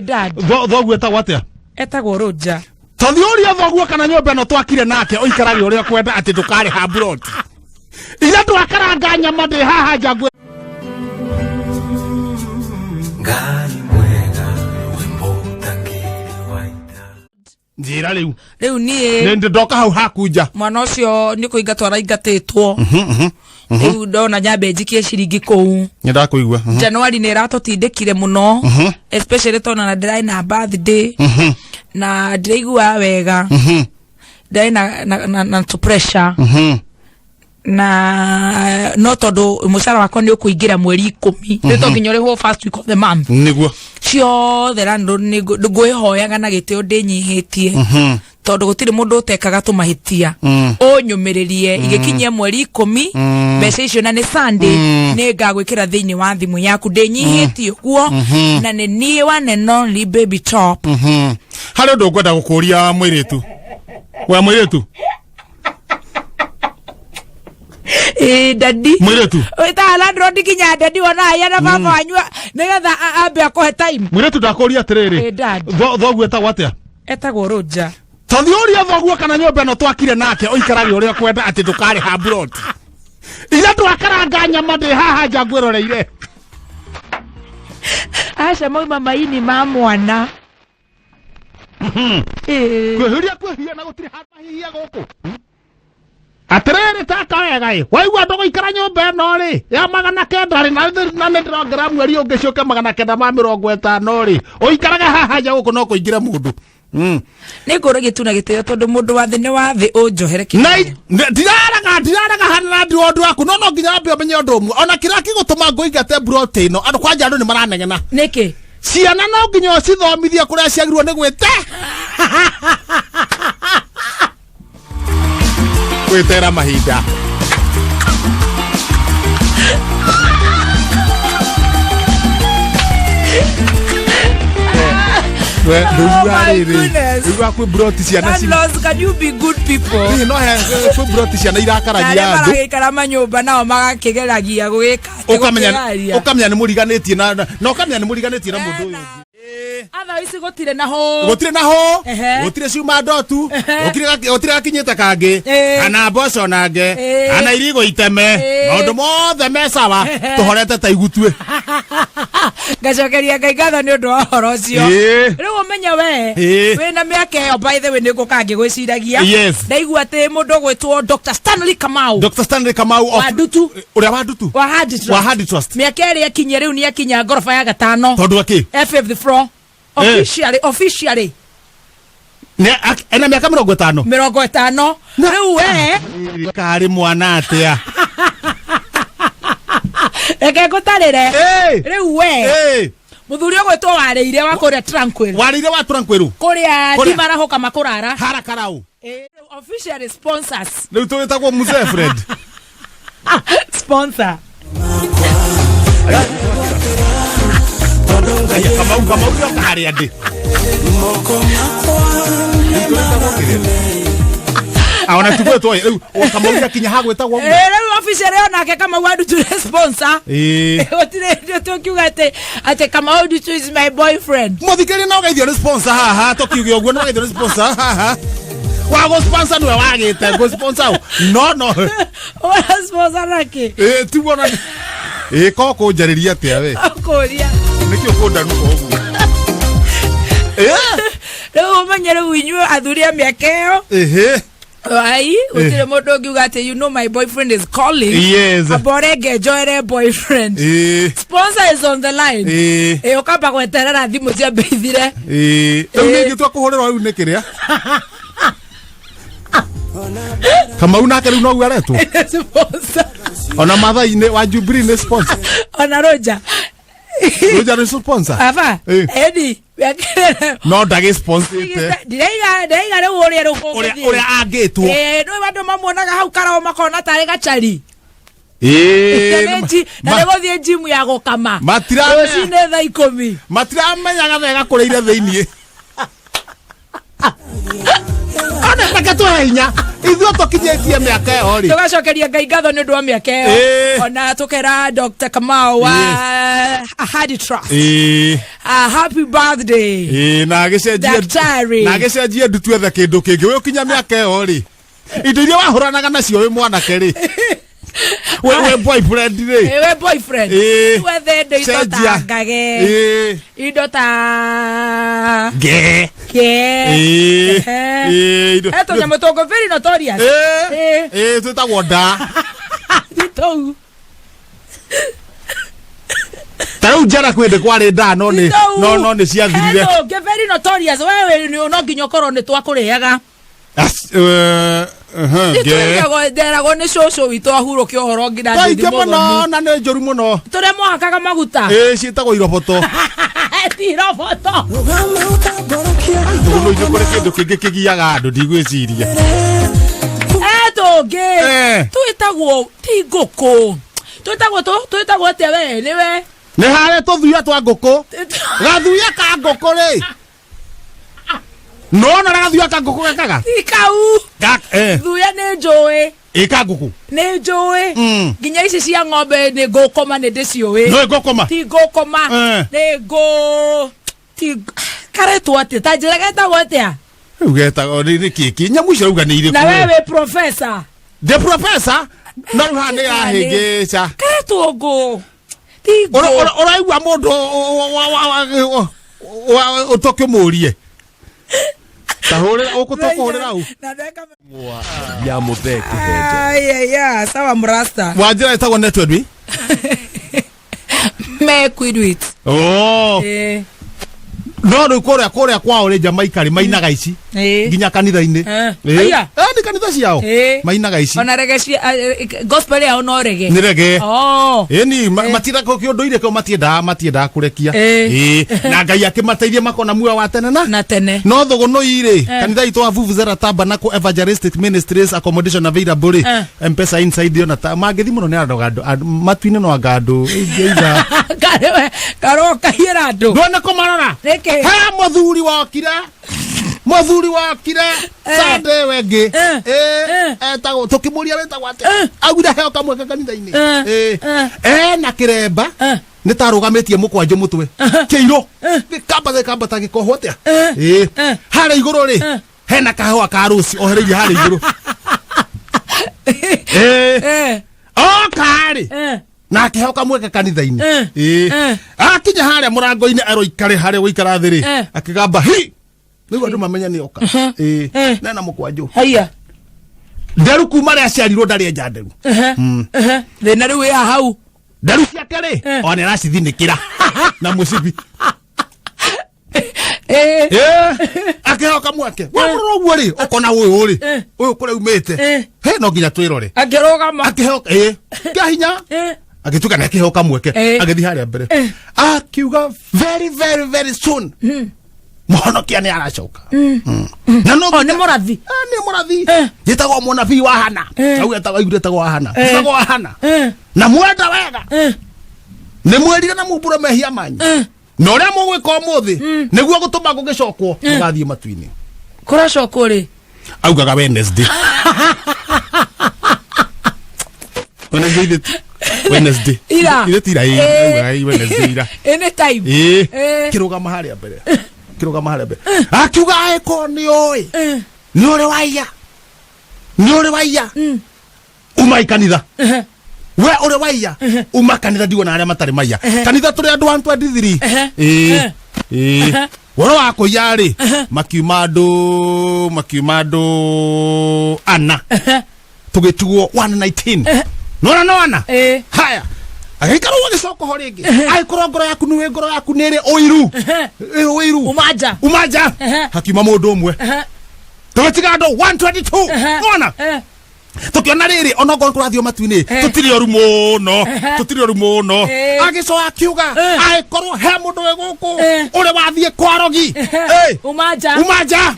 Dad. Thoguo etagwo atia? Etagwo Roger. Tondũ ũria thoguo kana nyũmba ĩno twakire nake ũikarage ũrĩa ũkwenda atĩ ndũkarĩha mburoti. Ira twakaranga nyama ndĩ haha nja ngwĩ Ngai mwega wimbo ũtangĩrĩ wa ita. Njĩra rĩu. Rĩu niĩ Nĩ ndoka hau haku nja. Mwana ũcio nĩ kũingatwo araingatĩtwo. Rĩu ndona nyambe njikie ciringi kũu. Nĩ ndakũigua. Januari nĩ ĩratũtindĩkire mũno, especially tondũ na ndĩrarĩ na birthday na ndĩraiguaga wega, ndarĩ na tũ pressure na no tondũ mũcara wakwa nĩ ũkũingĩra mweri 10, nĩ to nginya ũrĩhwo first week of the month. Nĩguo. Ciothe landlord nĩ ngwĩhoyaga na gĩtĩo ndĩnyihĩtie, tondũ gũtirĩ mũndũ ũtekaga tũmahĩtia, ũnyũmĩrĩrie igĩkinyia mweri 10, mbeca icio na nĩ Sunday, nĩ ngagwĩkĩra thĩinĩ wa thimũ yaku. Ndĩnyihĩtie ũguo na nĩ niĩ one and only Baby Top. Harĩ ũndũ ngwenda gũkũria mũirĩtu. We mũirĩtu. Ĩĩ daddy. Mũirĩtu. Wĩtaga landlord nginya daddy, wona aya na baba wanyu nĩgetha ambe akũhe time. Mũirĩtu, ndakũria atĩrĩrĩ. Ĩĩ dad. Thoguo etagwo atĩa? Etagwo Roger. Tondũ ũria thoguo kana nyũmba ĩno twakire nake ũikarage ũrĩa ũkwenda atĩ ndũkarĩha mburoti. Ira twakaranga nyama ndĩ haha nja ngwĩroreire. Aca, mauma maini ma mwana. Ĩĩ. Kwĩhuria kwĩhia na gũtirĩ handũ mahihia gũkũ. Atĩrĩrĩ, teka wega ĩ, waigua ndũgũikara nyũmba ĩno rĩ ya 900 rĩ, na nĩ ndĩrongerera mweri ũngĩ ciũke 950 rĩ, ũikarage haha nja gũkũ no kũingĩre mũndũ. Nĩ ngũragia tu na gĩtĩo tondũ mũndũ wa thĩ nĩ wa thĩ, ũnjohere Na kĩgerio. Ndiraraga hana na ndi ũndũ waku, no nginya wambe ũmenye ũndũ ũmwe, ona kĩrĩa kĩgũtũma ngũingate mburoti ĩno, andũ kwanja andũ nĩ maranegena. Nĩkĩ? Ciana no nginya ũcithomithie kũrĩa ciagĩrĩirwo nĩ gwĩte gwĩtera mahinda. We Oh ndũigua my rĩrĩ goodness. ndũigua kwĩ mburoti ciana ci Landlords, can you be good people? Hihi no he kwĩ mburoti ciana Na irakaragia arĩa andũ. maragĩikara manyũmba nao magakĩgeragia gũgĩka atĩ Ũkamenya gũkĩaria. ũkamenya nĩ mũriganĩtie na ũkamenya nĩ mũriganĩtie na mũndũ ũyũ ũngĩ. Otherwise gũtirĩ na hũ. Gũtirĩ na hũ. Gũtirĩ cuma ndotu. Gũtirĩ gakinyĩte kangĩ kana mboco nange kana irigũ iteme. Maũndũ mothe me sawa. Tũhorete ta igutue. Ngacokeria Ngai ngatho nĩ ũndũ wa ũhoro ũcio. Rĩu ũmenye we wĩna mĩaka ĩyo, by the way, nĩ ngũka ngĩgwĩciragia. Ndaigua atĩ mũndũ ũgwĩtwo Dr Stanley Kamau. Dr Stanley Kamau wa Ndutu. Ũrĩa wa Ndutu. Wa Hard Trust. Wa Hard Trust. Mĩaka ĩrĩa akinyia rĩu nĩ akinya ngoroba ya gatano. Tondũ akĩ Fifth floor officially. Ena mĩaka 50. 50 rĩu we. Karĩ mwana atĩa? Reke ngũtarĩre. Rĩu we, mũthuri ũgwĩtwo Warĩire wa kũrĩa Tranquil. Warĩire wa Tranquil. Kũrĩa. Kũrĩa. Timarahũka makũrara. Hara karau. Rĩu officially sponsors. Rĩu tũgĩtagwo Mzee Fred. Sponsor. Aya, Kamau, Kamau nĩoka harĩa ndĩ. Rĩu tũgĩtagwo kĩrĩa? Ah, ona tugwĩtwo rĩu o Kamau nĩakinya hagwĩtagwo ũguo. Rĩu officially onake Kamau wa Ndutu nĩ sponsor. Gũtirĩ hĩndĩ tũkiuga atĩ Kamau Ndutu is my boyfriend. Mũthikĩrĩria, no geithio nĩ sponsor haha, tũkiuge ũguo, no geithio nĩ sponsor haha. Wa gũ sponsor nĩwe wagĩte gũ sponsor ũ. No no. Ora sponsor nakĩ? Ĩĩ, tiguo na ĩĩ ko kũnjarĩria atĩa we? Ũkũria. Nĩkĩ ũkũndanuka ũguo? Ĩĩ. Rĩu ũmenye rĩu inyuĩ athuri a mĩaka ĩyo, ai, gũtirĩ mũndũ ũngiuga atĩ, "You know my boyfriend is calling." Amba ũrenge njoere boyfriend. Sponsor is on the line. Ĩ, ũkamba gweterera thimũ ciambe ithire. Ĩĩ, rĩu nĩ ingĩtua kũhũrĩrwo rĩu nĩ kĩrĩa Kamau nake rĩu noguo aretwo. Sponsor. Ona Mathai-inĩ wa Jubilee nĩ sponsor. Ona Roja. Roja nĩ sponsor. Aba. Edi. No ndagĩ sponsor-ĩte. Ndiraiga rĩu ũrĩa rĩu ũrĩa kũngĩthiĩ. Ũrĩa angĩtwo. Ĩĩ, nĩ andũ mamuonaga hau karao makona tarĩ gacari. Na nĩ na nĩ gũthiĩ gym ya gũkama rũcinĩ thaa 10. Matiramenyaga wega kũrĩire thĩiniĩ. Ona Reke tũhe hinya ithuĩ tũkinyĩtie mĩaka ĩyo rĩ. Tũgacokeria Ngai ngatho nĩ ũndũ wa mĩaka ĩyo. Ona tũkera Dr. Kamau wa Ahadi Trust. Happy birthday. Ĩĩ, na agĩcenjie Daktari. Na agĩcenjie ndutu ethe kĩndũ kĩngĩ wĩ ũkinya mĩaka ĩyo rĩ, indo iria wahũranaga nacio wĩ mwanake rĩ, wĩ boyfriend rĩ. We boyfriend. Wethe indo Cenjia. ta ngage. Indo ta Nge. ke. Ĩĩ, He tũnyamũ tũngũ very notorious. Ĩĩ, twĩtagwo nda. Ti tũu. Ta rĩu njara kwĩ ndĩ kwarĩ nda no nĩ Tũu. no nĩ ciathirire. He tũngĩ very notorious. Wewe no nginya ũkorwo nĩ twakũrĩaga. Nge. Nderagwo nĩ cũcũ witũ ahurũke ũhoro nginya Twaingĩ ndĩthi mũno mũthoni. na nĩ njũru mũno. Tũrĩa mwahakaga maguta. Ĩĩ, ciĩtagwo iroboto. Ti iroboto. Thũgũnũ-inĩ kũrĩ kĩndũ kĩngĩ kĩgiaga andũ ndigwĩciria. Tũngĩ twĩtagwo ti ngũkũ, twĩtagwo twĩtagwo atĩa we nĩwe? Nĩ harĩ tũthuya twa ngũkũ, gathuya ka ngũkũ rĩ, nona ũrĩa gathuya ka ngũkũ gekaga. Ti kau. Thuya nĩ njũĩ. Ĩ, ka ngũkũ. Nĩ njũĩ. Nginya ici cia ng'ombe nĩ ngũkoma nĩ ndĩciũĩ. Nĩ ngũkoma. Ti ngũkoma. Nĩ ngũ ti karetwo atĩa, ta njĩra getagwo atĩa? Rĩu getagwo nĩ kĩkĩ nyamũ icio rauga nĩ irĩkũ? Na we wĩ professor. Ndĩ professor, no rĩu haha nĩ yahĩngĩca. Karetwo ngũ ti ngũ. Ũraigua mũndũ ũtũkĩmũrie tahũrĩra ũkũtũkũhũrĩra au. Na ndeka. Ya muthee Kĩhenje. Aya, sawa mrasta. Wa njĩra ĩtagwo network. Me kwidwit. Oh. No rĩu kũrĩa kwao rĩ, Jamaica rĩ, mainaga ici nginya kanitha-inĩ. Aya. Nĩ kanitha ciao mainaga ici. Ona rege cia gospel yao no rege. Nĩ rege. Oh. Ĩni matinda kĩũndũire kĩu matiendaga kũrekia. Ĩĩ, na Ngai akĩmateithia makona muoyo wa tene na na tene. No thũgũnũ rĩ, kanitha itũ wa Vuvuzela Tabernacle Evangelistic Ministries, accommodation available rĩ, Mpesa inside ona ta mangĩthi mũno nĩ andũ matu-inĩ no anga andũ ingĩiga. Karewe karokahiĩra andũ. Ndwona kũmarora. Nĩkĩ? He mũthuri wokire Sunday ĩyo ĩngĩ. Etagwo, tũkĩmũria wĩtagwo atĩa, augire heo kamweke kanitha-inĩ. Ena kĩremba nĩ tarũgamĩtie mũkwanjũ mũtwe kĩirũ gĩkambata gĩkambata gĩkohwo atĩa. Harĩa igũrũ rĩ, hena kahũa ka rũci ohereirie harĩa igũrũ. Oka rĩ na akĩheo kamweke kanitha-inĩ. Akinya harĩa mũrango-inĩ aroikare harĩa gũikara thĩ rĩ, akĩgamba hi nĩguo andũ mamenye nĩ oka. Nena mũkwanjũ. Haiya. Nderu kuma rĩa aciarirwo ndarĩ enja nderu. Thĩna rĩu wĩ hau. Nderu ciake rĩ, ona nĩ aracithinĩkĩra na mũcibi. Akĩheo kamweke wamũrora ũguo rĩ, ũkona ũyũ rĩ, ũyũ kũrĩa umĩte, he no nginya twĩrore. Akĩrũgama. Akĩheo kĩa hinya agĩtuĩka nĩ akĩheo kamweke. Agĩthiĩ harĩa mbere akiuga, "Very, very, very soon mũhonokia nĩ aracoka." Na no O nĩ mũrathi. Ah, nĩ mũrathi. Njĩtagwo mũnabii wa Hana. Au etagwo, aigire etagwo wa Hana. Etagwo wa Hana. Na mwenda wega nĩ mwĩrire na mumbũre mehia manyu, na ũrĩa mũgwĩka ũmũthĩ nĩguo gũtũma gũgĩcokwo mũgathiĩ matu-inĩ. Kũracokwo rĩ? Augaga Wednesday, Wednesday Wednesday. Ira. Ithe tira ĩ. Augaga ĩ Wednesday ira. Anytime. Ĩ, kĩrũgama harĩa mbere, kĩrũgama harĩa mbere akiuga, "Angĩkorwo nĩ ũĩ nĩ ũrĩ waiya, nĩ ũrĩ waiya, uma kanitha. We ũrĩ waiya, uma kanitha." Ndiguona arĩa matarĩ maiya kanitha, tũrĩ andũ 123. Ĩ ĩ, ũhoro wa kũiya rĩ, makiuma andũ ana, tũgĩtigwo 119 nona no ana. Haya, agĩikara ũguo agĩcoka ho rĩngĩ, "Angĩkorwo ngoro yaku nĩ ngoro yaku nĩ ĩrĩ ũiru, ĩrĩ ũiru, Uma nja. Uma nja." Hakiuma mũndũ ũmwe, tũgĩtiga andũ 122 nona. Tũkĩona rĩrĩ onokorwo kũrathio matu-inĩ, tũtirĩ oru mũno, tũtirĩ oru mũno. Agĩcoka akiuga, "Angĩkorwo he mũndũ wĩ gũkũ ũrĩ wathiĩ kwarogi, Uma nja. uma nja."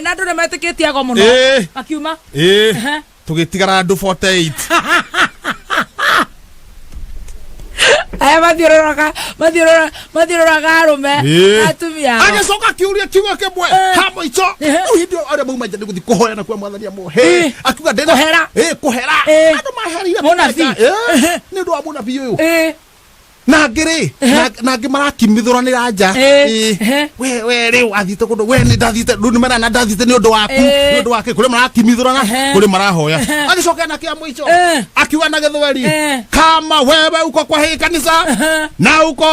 Na andũ nĩ metĩkĩtie ago mũno. Akiuma. Tũgĩtigara andũ 48. Aya mathiũrũrũkaga mathiũrũrũkaga arũme Ĩĩ. atumia ao. Agĩcoka akiuria kiugo kĩmwe Eh. ha mũico. Eh. Rĩu hĩndĩ ĩyo arĩa mauma nja nĩ gũthiĩ kũhoya na kwa mwathani amũhe. Eh. Akiuga ndĩna Kũhera. Ĩĩ, kũhera. Eh. Andũ maherire Mũnabii. Ĩĩ, nĩ ũndũ wa mũnabii ũyũ. Ĩĩ. Na angĩ rĩ, na angĩ marakimithũranĩra nja. Eh. Ĩĩ. Eh. We rĩu athiĩte kũndũ, we nĩ ndathiĩte rĩu nĩ marana ndathiĩte nĩ ũndũ waku, Eh. nĩ ũndũ wake. Kũrĩ marakimithũrana, Eh. kũrĩ marahoya. Agĩcoka na kĩa mũico Eh. akiuga na Gĩthweri, Eh. kama wewe uko kwa hii kanisa na uko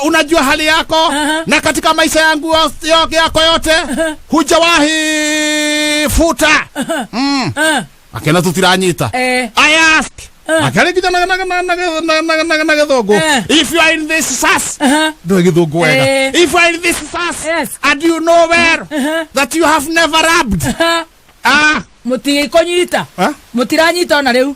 unajua hali yako na katika maisha yangu yako yote hujawahi futa. Eh. Akena tutiranyita. Eh. I ask akari kinya na Gĩthũngũ, Eh. if you are in this sas, Uh-huh. ndũĩ Gĩthũngũ wega, Eh. if you are in this sas Yes. and you know where that you have never rubbed, ah. Mũtigĩkũnyita. Eh? Mũtiranyita ona rĩu.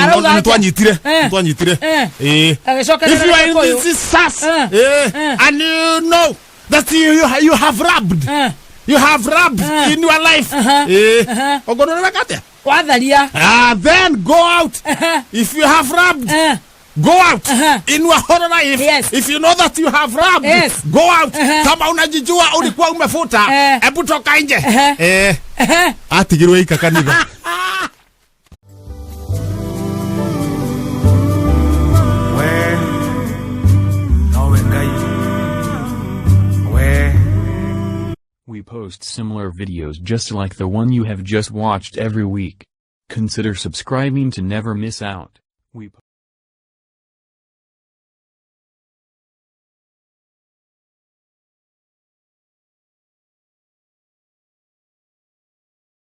Arauga Nĩ atĩa? twanyitire. Eh. Nĩ twanyitire. Eh. Ĩĩ. Agĩcokerera If you are in Gĩkũyũ. this sas, Eh. eh, Eh. and you know that you have rubbed, Eh. you have rubbed Eh. in your life, Uh-huh. eh, Uh-huh. ũguo nĩ wega atĩa? Watharia. Ah, then go out. Uh-huh. If you have rubbed, Eh. go out Uh-huh. in your whole life. Yes. If you know that you have rubbed, Yes. go out. Uh-huh. Kama unajijua ulikuwa umefuta, Eh. hebu toka nje. Uh-huh. Eh, Ehe. atigirwo ika kanitha. We nowe Ngai we. We post similar videos just like the one you have just watched every week. Consider subscribing to never miss out. We